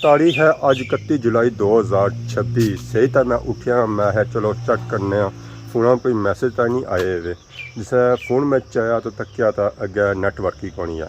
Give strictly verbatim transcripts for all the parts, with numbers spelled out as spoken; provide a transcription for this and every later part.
تاریخ ہے اج اکتی جولائی دو ہزار چھبی۔ صحیح تاں میں اٹھیا، میں ہے چلو چیک کرنے آں، فوناں کوئی میسج تاں نہیں آئے ہوئے۔ جسے فون میں چایا تو تکیا تاں اگے نیٹ ورک ہی کونی ہے۔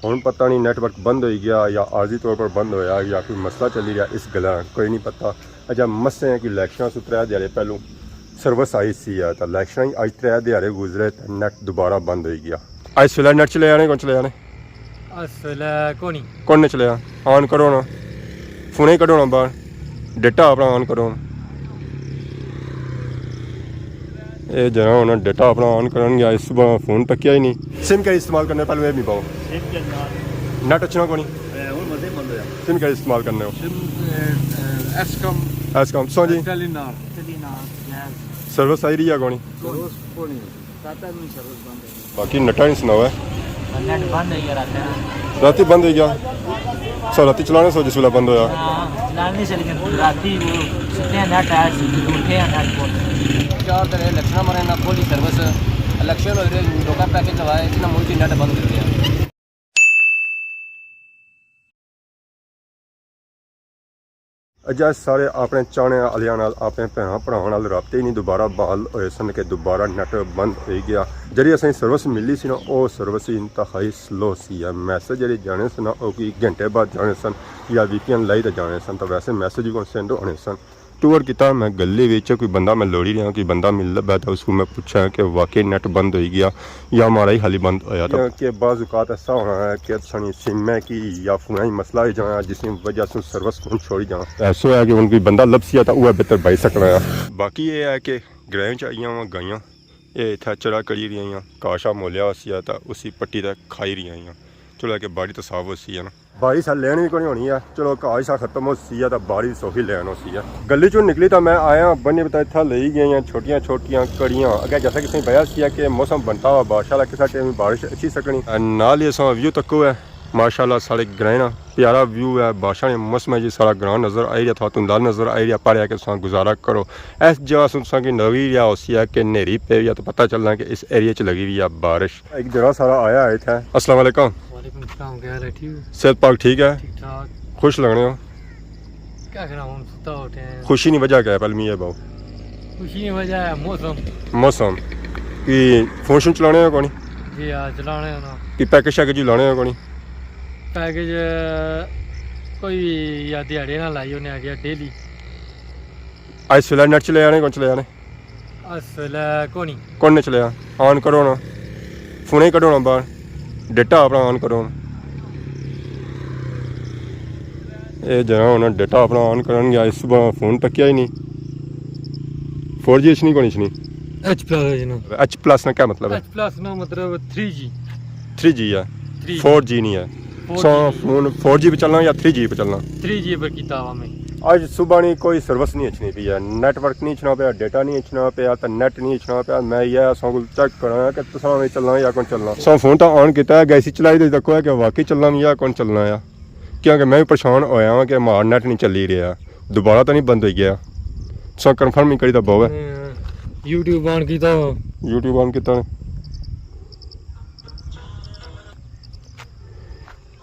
ہن پتہ نہیں نیٹ ورک بند ہوئی گیا یا عارضی طور پر بند ہویا یا کوئی مسئلہ چلی رہیا، اس گلا کوئی نہیں پتہ۔ اجا مسے ہیں کہ الیکشن سو ترے دیہاڑے پہلوں سروس آئی سی ہے، تاں الیکشن ہی اج ترے دیہاڑے گزرے تے نیٹ دوبارہ بند ہوئی گیا۔ اس ویلے نیٹ چلے جانے، کون چلے جانے؟ اس ویلے کونی۔ کون نے چلیا؟ آن کرو نا۔ فونے ہی کڈو نا باہر۔ ڈیٹا اپنا آن کرو نا۔ اے جنا ہونا ڈیٹا اپنا آن کرن گیا، اس صبح فون تکیا ہی نہیں۔ سم کہڑی استعمال کرنے پہلو اے بھی پاؤ۔ سم کے نال۔ نیٹ اچھنا کونی۔ اے، ہن مزے بند ہویا۔ سم کہڑی استعمال کرنے ہو؟ سم، اے، اے، ایس کام۔ ایس کام، سو جی۔ ٹیلی نال۔ ٹیلی نال، یس۔ سروس آئی رہی ہے کونی؟ سروس کونی۔ سات آدمی سروس بند ہے۔ باقی نٹا نہیں سناؤ ہے۔ نیٹ بند ہوئی گیا رات۔ راتی بند ہوئی گیا۔ سو راتی چلانے سو جس ویلے بند ہویا۔ ہاں، چلانے نہیں چلی گئے۔ راتی وہ ستے ہیں نیٹ آیا سی، اٹھے ہیں نیٹ کو۔ چار دن الیکشن مرے نہ کھولی سروس۔ الیکشن ہوئے رہے، لوکاں پیکج لوائے، اتنا ملک ہی نیٹ بند کر دیا۔ اجا سارے اپنے چاہنے آلیاں نال، اپنے بھیناں بھراواں نال رابطے ہی نہیں دوبارہ بحال ہوئے سن کہ دوبارہ نیٹ بند ہوئی گیا۔ جڑی اساں سروس ملی سی نا، او سروس انتہائی سلو سی۔ یا میسج جڑے جانے سن نا، او کوئی گھنٹے بعد جانے سن یا وی پی این لائی تے جانے سن، تو ویسے میسج بھی کون سینڈ ہونے سن۔ ٹور کیتا میں گلی وچ، کوئی بندہ میں لوڑی رہیا، کوئی بندہ مل لبھا تھا، اس کو میں پوچھا کہ واقعی نیٹ بند ہوئی گیا یا مارا ہی خالی بند ہویا تھا۔ کہ بعض اوقات ایسا ہونا ہے کہ ساڑی سم ہے کہ یا فون ہی مسئلہ ہوئی جانا، جس کی وجہ سے سروس فون چھوڑی جانا۔ ایسا ہے کہ ہن کوئی بندہ لبھسی تاں اوہ بہتر بائی سکنا ہے۔ باقی یہ ہے کہ گرائیں چ آئیاں واں گائیاں، یہ اتھا چرا کری رہیاں، کاشا مولیا ہوسی تاں اسی پٹی تے کھائی رہیاں۔ چلو کہ باڑی تو صاف ہوسی ہے نا۔ بارش آ لین بھی کونی ہونی ہے، چلو گھاہ سا ختم ہو سی ہے تاں بارش سوکھی لین ہو سی ہے۔ گلی چوں نکلی تاں میں آیا بنی پتا اتھا لئی گئیاں چھوٹیاں چھوٹیاں کڑیاں۔ اگے جیسا کہ تساں پیا سی ہے کہ موسم بنتا ہوا بارش والا، کسا ٹائم بارش اچھی سکنی۔ نال ہی اساں ویو تکو ہے، ماشاءاللہ ساڑے گرائیں نا پیارا ویو ہے، بارشاں نے موسم ہے جی، سارا گراں نظر آئی رہیا تھا، تندال نظر آئی رہیا، پاریا کہ تساں گزارا کرو۔ اس جگہ سوں تساں کی لگی رہیا ہوسی ہے کہ نیری پے یا تو پتہ چلنا کہ اس ایریے چ لگی ہوئی ہے بارش۔ ایک جنا سارا آیا ہے اتھے۔ السلام علیکم۔ وعلیکم السلام، کیا حال ہے؟ ٹھیک ہو؟ صحت پاک ٹھیک ہے؟ ٹھیک ٹھاک۔ خوش لگنے ہو؟ کیا کراں، ہن ستا اٹھے ہیں۔ خوشی نی وجہ کیا ہے؟ پہلے می یہ باؤ۔ خوشی نی وجہ ہے موسم۔ موسم۔ کی فون شون چلانے ہو کونی؟ جی ہاں، چلانے ہو نا۔ کی پیکج شیکج لانے ہو کونی؟ پیکج کوئی یا دیہاڑے نہ لائی ہونے آ گیا ڈیلی۔ آج سویلے نیٹ چلے جانے، کون چلے جانے؟ اس ویلے کونی۔ کون نے چلیا؟ آن کرو نا۔ فونے ہی کڈو نا باہر۔ ڈیٹا اپنا آن کرو نا۔ اے جنا ہونا ڈیٹا اپنا آن کرن گیا، اس صبح فون تکیا ہی نہیں۔ فور جی اچھنی کونی اچھنی؟ ایچ پلس ہے جناب۔ ایچ پلس نا کیا مطلب ہے؟ ایچ پلس نا مطلب تھری جی۔ تھری جی ہے۔ تھری جی۔ فور جی نہیں ہے۔ فور جی سو نہیں۔ فون فور جی پہ چلنا یا تھری جی پہ چلنا؟ تھری جی پہ کیتا ہوا میں۔ اج صبح نی کوئی سروس نہیں اچھنی پی ہے، نیٹ ورک نہیں اچھنا پیا، ڈیٹا نہیں اچھنا پیا، تے نیٹ نہیں اچھنا پیا۔ میں یہ اساں کو چیک کراں کہ تساں میں چلنا یا کون چلنا۔ سو فون تو آن کیتا ہے، گیسی چلائی تے تکو ہے کہ واقعی چلنا بھی یا کون چلنا ہے، کیونکہ میں بھی پریشان ہویا ہاں کہ مار نیٹ نہیں چلی رہیا، دوبارہ تو نہیں بند ہوئی گیا۔ سو کنفرم نہیں کری تو بہو ہے۔ یوٹیوب آن کیتا۔ یوٹیوب آن کیتا۔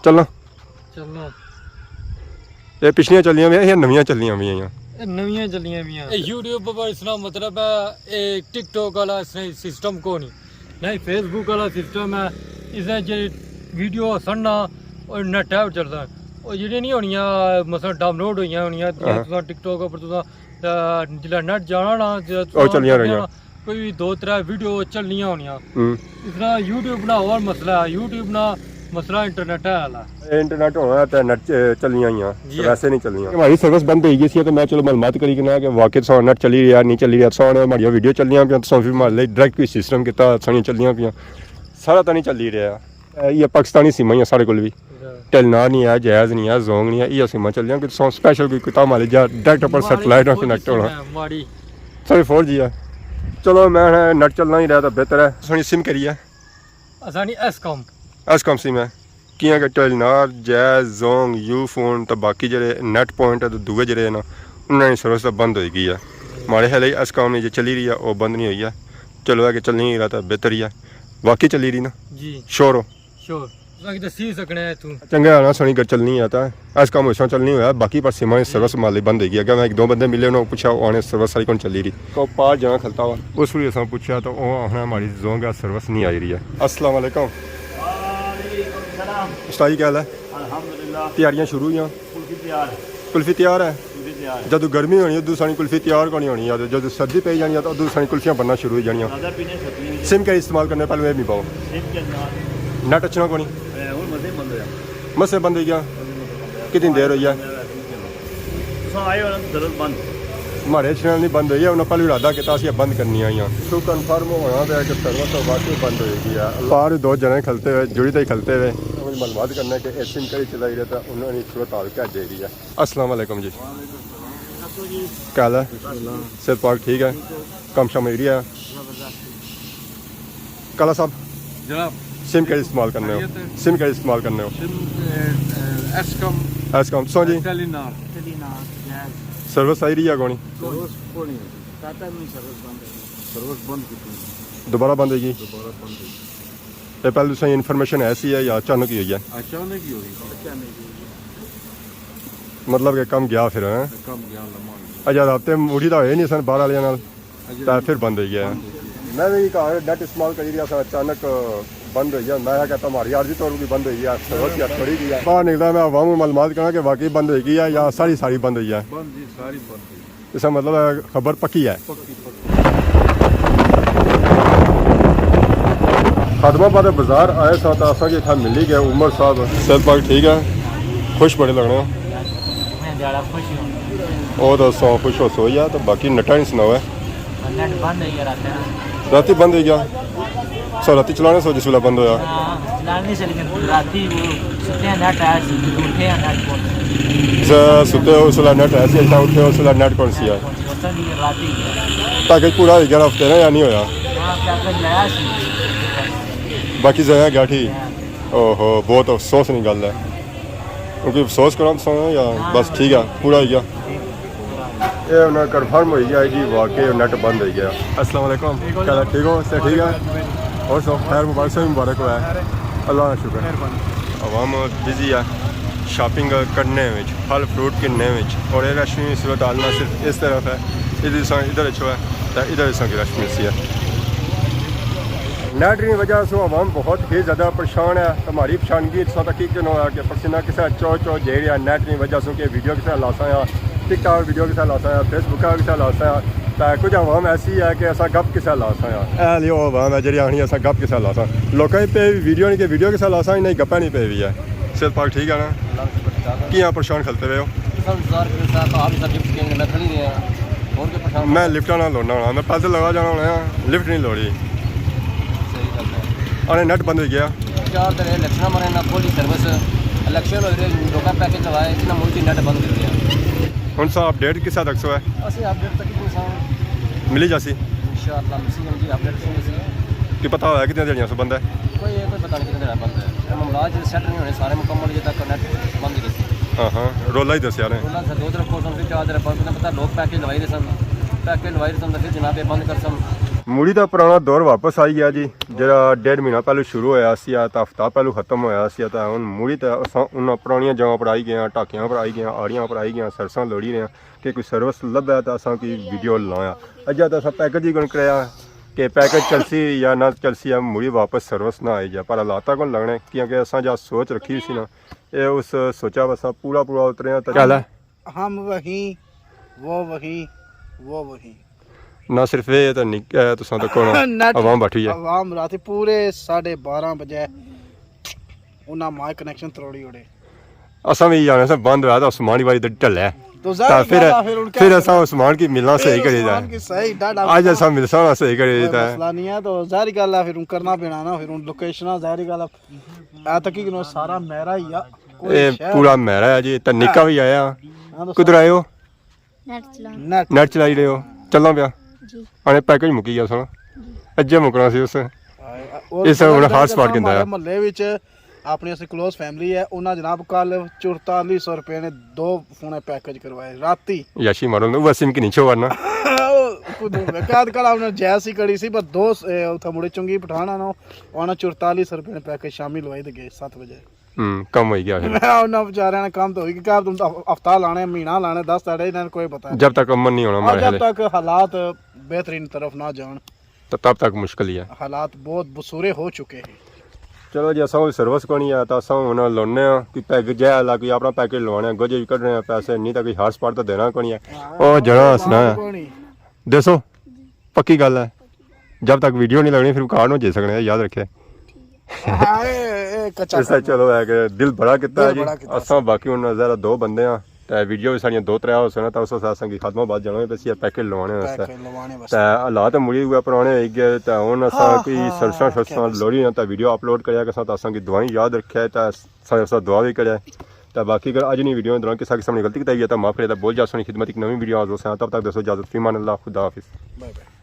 چلنا۔ چلنا۔ یہ پچھلیاں چلیاں ہوئی ہیں یا نویاں چلیاں ہوئی ہیں؟ یہ نویاں چلیاں ہوئی ہیں۔ یہ یوٹیوب پر اس طرح مطلب ہے، یہ ٹک ٹاک والا اس طرح سسٹم کو نہیں، نہ ہی فیس بک والا سسٹم ہے۔ اس نے جی ویڈیو سننا اور نیٹ ٹیب چلتا ہے۔ اور جڑی نہیں ہونیاں، مثلاً ڈاؤن لوڈ ہوئیاں ہونیاں، ہاں۔ تساں ٹک ٹاک پر تساں، آ، جلا نیٹ جانا نا، جلا او تساں چلیاں رہیاں۔ کوئی دو ترے ویڈیو چلنیاں ہونیاں۔ ہوں۔ اس طرح یوٹیوب نا اور مسئلہ ہے، یوٹیوب نا مسئلہ انٹرنیٹ ہے والا۔ انٹرنیٹ ہونا تے نیٹ چ-، چلنیاں ہی آں، جی ہاں۔ ویسے نہیں چلنیاں۔ ہماری سروس بند ہوئی گئی سی تے میں چلو معلومات کری کہ نہ کہ واقعی تساں نیٹ چلی رہیا، نہیں چلی رہیا، تساں نے ہماری ویڈیو چلنیاں پیاں، تساں بھی ہمارے لیے ڈائریکٹ کوئی سسٹم کیتا، ساڑیاں چلیاں پیاں، سارا تاں نہیں چلی رہیا۔ اے، یہ پاکستانی سماں ہی ہیں ساڑے کول بھی۔ ٹیلینار نہیں ہے، جائز نہیں ہے، زونگ نہیں ہے، یہ سماں چلیاں کہ تساں سپیشل کوئی کتا مالے جا ڈائریکٹ اپر ماڑی سیٹلائٹ نال فور جی کنیکٹ ہونا۔ سم ہے، ماڑی۔ سوری، فور جی ہے۔ چلو، میں نیٹ چلنا ہی رہا تو بہتر ہے۔ سوہنی سم کری ہے؟ اسانی ایس کام۔ ایس کام سم ہے۔ کیاں کہ ٹیلینار، جائز، زونگ، یو فون تے باقی جڑے نیٹ پوائنٹ ہے تے دوئے جڑے ہیں نا، انہاں نی سروس تاں بند ہوئی گئی ہے۔ ماڑے خیال ہے ایس کام نی جے چلی رہی ہے، او بند نہیں ہوئی ہے۔ چلو، ہے کہ چلنی رہا تاں بہتر ہی ہے۔ واقعی چلی رہی نا؟ جی۔ شور ہو؟ شور۔ تساں کی دسی سکنے ہیں تو۔ چنگا ہے نا، سونی گل چلنی ہے تا اس کام ہوشاں چلنی ہویا، باقی پر سیما سروس مالی بند ہوئی گئی۔ اگر میں ایک دو بندے ملے، انہوں پوچھا، وہ آنے سروس ساری کون چلی رہی۔ کو پار جانا کھلتا ہوا، اس ویلے اساں پوچھا تو وہ آخنا ہماری زونگ ہے، سروس نہیں آئی رہی ہے۔ السلام علیکم۔ وعلیکم السلام۔ استاد جی، کیا حال ہے؟ الحمدللہ۔ تیاریاں شروع ہوئی ہیں؟ کلفی تیار ہے۔ کلفی تیار ہے؟ کلفی تیار ہے۔ جدوں گرمی ہونی، ادوں سانی کلفی تیار کونی ہونی، یا جدوں سردی پئی جانی ہے، تو ادوں سانی کلفیاں بننا شروع ہو جانیاں۔ زیادہ پینے سردی نہیں۔ سم کیڑی استعمال کرنے، پہلے یہ بھی پاؤ۔ سم کے اندر۔ نیٹ اچھنا کونی؟ اے، ہن مزے بند ہویا۔ مسے بند ہوئی گیا؟ کتنی دیر ہوئی ہے؟ تساں آئے ہو نا، ضرور بند۔ مہاڑے اچھنے نال نہیں بند ہوئی ہے، انہاں پہلے ارادہ کیتا سی بند کرنی آئیاں۔ تو کنفرم ہونا پیا کہ سروس واقعی بند ہوئی گئی ہے۔ پار دو جنے کھلتے ہوئے، جڑی تے ہی کھلتے ہوئے، مجھے معلومات کرنا کہ اے سم کیڑی چلائی رہے، تو انہاں نے صورت حال کیا دے رہی ہے۔ السلام علیکم جی۔ وعلیکم السلام۔ دسو جی۔ کیا حال ہے؟ بسم اللہ۔ صحت پاک ٹھیک ہے؟ ٹھیک ہو؟ کم شام ایریا ہے؟ زبردست۔ کالا صاحب، جناب۔ سم کیڑی استعمال کرنے ہو؟ خیریت ہے؟ سم کیڑی استعمال کرنے ہو؟ سم، اے، اے، ایس کم۔ ایس کم، سو جی؟ ٹیلی نار۔ ٹیلی نار، جائز۔ سروس آئی رہی ہے کونی؟ سروس کونی ہے۔ سات آٹھ مہینے سروس بند ہے۔ سروس بند کیتی۔ دوبارہ بند ہوئی گئی؟ دوبارہ بند ہوئی۔ یہ پہلے تساں انفارمیشن ایسی ہے یا اچانک ہی ہوئی ہے؟ اچانک ہی ہوئی۔ اچانک ہی ہوئی۔ مطلب کہ کم گیا پھر، ہیں؟ کم گیا، لمحہ گیا۔ اچھا، رابطے مڑی دا ہوئے نہیں سن باہر والے نال؟ اچھا۔ تے پھر بند ہوئی گیا۔ بند ہوئی گیا۔ میں بھی گھر نیٹ استعمال کری رہیا سا، اچانک بند ہوئی گیا۔ میں کہتا ہماری عارضی طور بھی بند ہوئی گیا، سروس یا چھوڑی گیا۔ باہر نکلتا میں عوام کو معلومات کرنا کہ واقعی بند ہوئی گئی ہے یا ساری ساری بند ہوئی ہے۔ بند جی، ساری بند ہوئی۔ اس کا مطلب ہے خبر پکی ہے۔ پکی، پکی۔ خادم آباد بازار آئے ساں تاں اساں کی اتھا ملی گئے عمر صاحب۔ صحت پاک ٹھیک ہے؟ خوش بڑے لگنے ہو۔ میں زیادہ خوش ہوں۔ او تو سو خوش ہو سو یا، تو باقی نٹا نہیں سناؤ ہے۔ نیٹ بند ہوئی گیا رات۔ راتی بند ہوئی گیا؟ سو راتی چلانے سو جس ویلے بند ہویا؟ ہاں، چلانے سے، لیکن راتی وہ ستے ہیں نیٹ آیا سی، اٹھے ہیں نیٹ کون۔ جس ستے ہو اس ویلے نیٹ آیا سی، اٹھے اس ویلے نیٹ کون سی ہے؟ اس ویلے راتی گیا۔ پیکج پورا ہوئی گیا ہفتے نا یا نہیں ہویا؟ ہاں، پیکج لایا سی۔ باقی ضائع گیا ٹھیک؟ ہاں۔ اوہو، بہت افسوس نی گل ہے۔ کیونکہ افسوس کرنا پسند ہے یا ہاں۔ بس ٹھیک ہے، پورا ہوئی گیا؟ اے ہن کنفرم ہوئی گیا جی، واقعی نیٹ بند ہوئی گیا۔ السلام علیکم، کیا حال ہے؟ ٹھیک ہو؟ صحت ٹھیک ہے؟ اور سب خیر مبارک، سب مبارک ہوا ہے۔ اللہ کا شکر ہے۔ عوام بزی ہے شاپنگ کرنے وچ، پھل فروٹ گھننے وچ، اور اے رش نی صورت حال نہ صرف اس طرف ہے، ادھر ساں ادھر اچھو ہے، تے ادھر ساں کی رش ملسی ہے۔ نیٹ نی وجہ سوں عوام بہت ہی زیادہ پریشان ہے۔ ہماری پریشانگی اتھاں تک ہی کہ نہ ہویا کہ پسینہ کسے چو چو جے رہیا، نیٹ نی وجہ سوں کہ ویڈیو کسے لاساں یا ٹک ٹاک ویڈیو کسے لاساں یا فیس بک کسے لاساں یا، تے کچھ عوام ایسی ہے کہ اساں گپ کسے لاساں یا۔ اے لیو عوام ہے جڑی آخنی اساں گپ کسے لاساں۔ لوکاں کی پے ویڈیو نہیں کہ ویڈیو کسے لاساں، انہیں گپاں نہیں پے ہوئی ہے۔ صحت پاک ٹھیک ہے نا؟ اللہ کا شکر ٹھیک ٹھاک ہے۔ کیاں پریشان کھلتے ہوئے ہو؟ سر، انتظار کریں سر، تو آپ ہی سر لفٹ کہیں میں کھڑی رہے ہیں۔ اور کیا پریشان؟ میں لفٹاں نال لوڑنا ہونا، میں پیدل لگا جانا ہونا، لفٹ نہیں لوڑی۔ صحیح گل ہے۔ آنے نیٹ بند ہوئی گیا۔ چار دن الیکشن مرے نہ کھولی سروس، الیکشن ہوئے رہے، لوکاں پیکج لوائے، اتنا ملک ہی نیٹ بند کر دیا۔ ہن سا اپڈیٹ کس حد تک سو ہے؟ اسی اپڈیٹ تک ہی سا۔ ملی جاسی؟ انشاءاللہ ملسی جی، اپڈیٹ سو ملسی۔ کہ پتہ ہویا کتنے دیہاڑیاں سو بند ہے؟ کوئی، کوئی پتہ نہیں کتنے دیہاڑیاں بند ہے۔ یہ معاملات جو سیٹ نہیں ہونے سارے مکمل، جب تک نیٹ بند ہی رہسی۔ ہاں ہاں، رولا ہی دسیا نے۔ رولا سا دو طرف کھول سن، پھر چار طرف بند، تمہیں پتہ لوگ پیکج لوائی رہے سن، پیکج لوائی رہے سن، تو پھر جناب یہ بند کر سن۔ مڑی دا پرانا دور واپس آئی گیا جی، جڑا ڈیڑھ مہینہ پہلو شروع ہویا سی، تے ہفتہ پہلو ختم ہویا سی، تے ہن مڑی تے اساں انہاں پرانیاں جگہاں پر آئی گئے ہاں، ٹاکیاں پر آئی گئے ہاں، آڑیاں پر آئی گئے ہاں، سروساں لوڑی رہے ہاں کہ کوئی سروس لبھے تے اساں کوئی ویڈیو لایا۔ اجا تے اساں پیکج ہی کون کرایا کہ پیکج چلسی یا نہ چلسی، ہم مڑی واپس سروس نہ آئی جائے، پر حالاتاں کون لگنے، کیونکہ اساں جا سوچ رکھی سی نا، اے اس سوچا واسطے پورا پورا اترے ہاں۔ تے کیا حال ہے؟ ہم وہیں، وہ وہیں، وہ وہیں۔ نہ صرف اے تے نک-، اے تساں تکو نا، نیٹ عوام بیٹھی ہے۔ عوام راتی پورے ساڑھے بارہ بجے انہاں مائی کنیکشن تروڑی اوڑے۔ اساں وی جانے سے بند ہویا تے عثمان وی ڈھلے۔ تو ظاہر تے پھر، گل ہے، پھر ہن کیا پھر کرنا؟ اساں عثمان کی ملنا صحیح کری دا۔ عثمان کی صحیح ڈاڈا اج اساں ملساں نا صحیح کری کوئی دا۔ مسئلہ نہیں ہے، تو ظاہری گل ہے، پھر ہن کرنا پینا نا، پھر ہن لوکیشناں ظاہری گل ہے۔ اے تکی کنو سارا میرا ہی آ، کوئی اے شہر پورا میرا ہے جی، تے نکا وی آیا۔ ہاں، تو کدھر آئے ہو؟ نیٹ چلانا۔ نیٹ۔ نیٹ چلائی رہے ہو؟ چلنا پیا؟ جی۔ آنے پیکج مکی گیا سن۔ جی۔ اجے مکنا سی اس۔ اور اس ہن خاص سپاٹ کیندا ہے۔ ہمارے محلے وچ اپنی اسی کلوز فیملی ہے، انہاں جناب کل چورتالی سو روپے نے دو فون پیکج کروائے راتی۔ یاشی مارو، وہ سم کی نہیں چھوڑنا۔ کدوں میں کہت کڑا انہاں جیس ہی کڑی سی، پر دوست اتھا مڑے چنگی پٹھان آنا، آنا چورتالیس روپے نے پیکج شامی لوائی تے گئے ست بجے۔ ہوں، کم ہوئی گیا پھر۔ میں انہاں بیچاریاں نے کم تو ہوئی کہ کیا تم ہفتہ لانے، مہینہ لانے، دس تاڑے، انہاں نے کوئی پتہ نہیں۔ جب تک امن نہیں ہونا اور ہمارے جب خیال تک حالات بہترین طرف نہ جان، تو تب تک مشکل ہی ہے۔ حالات بہت بصورے ہو چکے ہیں۔ چلو جی، اساں کوئی سروس کونی ہے، تو اساں ہن لونے آں کہ پیکج جے والا کوئی اپنا پیکج لوانے آں، گوجے بھی کڈنے آں پیسے، نہیں تو کوئی ہاٹ سپاٹ تو دینا کونی ہے۔ او جنا ہسنا ہے۔ کونی۔ دیسو، پکی گل ہے، جب تک ویڈیو نہیں لگنی پھر کارڈ نہ جی سکنے، یاد رکھے۔ ہاں، اے، اے کچا اس طرح چلو ہے کہ دل بڑا کیتا ہے دل جی۔ بڑا کیتا۔ اساں باقی ہن ذرا دو بندے ہاں، تے ویڈیو بھی ساڑیاں دو ترے ہو سکنا، تے اس واسطے اساں کی خاتمہ بعد جانا ہوئی پیسی ہے پیکج لوانے واسطے۔ پیکج لوانے واسطے۔ تے حالات مڑی ہوئے پرانے ہوئی گئے، تے ہن اساں ہاں، کوئی ہاں، سرساں ہاں، شرساں کیا بس۔ لوڑی نہ تے ویڈیو اپلوڈ کریا کہ اساں تے اساں کی دعائیں یاد رکھے، تے سارے اساں دعا بھی کرے۔ تے باقی اگر اج نی ویڈیو دوران کسا قسم نی غلطی کیتی ہے تے معاف کرے، تے بول جاسو نی خدمت ایک نویں ویڈیو حاضر ہوساں، تب تک دوستو اجازت، فی امان اللہ، خدا حافظ۔ بائے بائے۔